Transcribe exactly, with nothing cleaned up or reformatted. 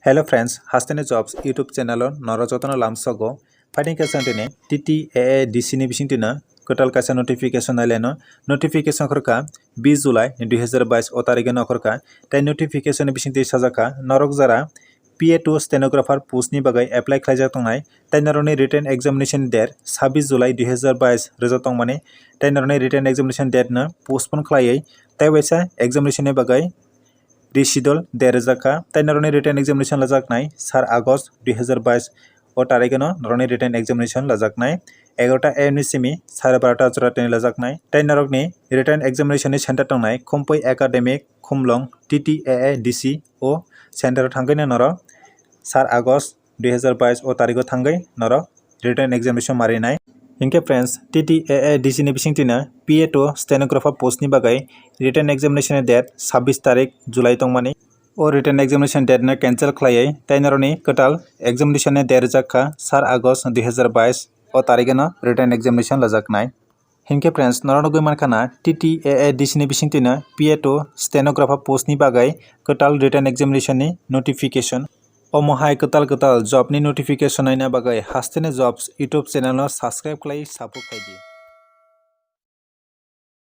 Hello friends, Hasteni Jobs YouTube channel o norok jotono lamsogo. Phaidi khe chwng tini T T A A D C ni bisingtwino kwtal kaisa notification naileno. Notification khorokha bis July dui hazar bais o tarigeno khorokha. Tei notification ni bisingtwi sajakha norok jara P A two stenographer post ni bagwi apply khlaijak tongnai. Tei norokni written examination date sabis July dui hazar bais rwjak tongmani. Tei norokni written examination date no postpone khlaiwi tei waisa examination ni bagwi reschedule de rwjak kha, tei norokni written examination lajaknai sar August dui hazar bais o tarigeno norokni written examination lajaknai egarota A M ni simi sare barota jora tini lajaknai, tei norokni written examination ni center tongnai Khumpui Academic, Khumlong, T T A A D C o center o thangkhe norok sar August dui hazar bais o tarigo thangwi norok written examination marinai. Hinkhe friends, T T A A D C ni bisingtwino P A two stenographer post ni bagwi written examination ni date sabis tarik July tongmani. O written examination date no cancel khlaiwi tei norokni kwtal examination ni date rwjak kha sar August dui hazar bais o tarigeno written examination lajaknai. Hinkhe friends, norok nugwi mankha na T T A A D C ni bisingtwino P A two stenographer post ni bagwi kwtal written examination ni notification. Omo hai kwtal kwtal job ni notification naina bagwi Hasteni Jobs YouTube channel no subscribe khlai support khaidi.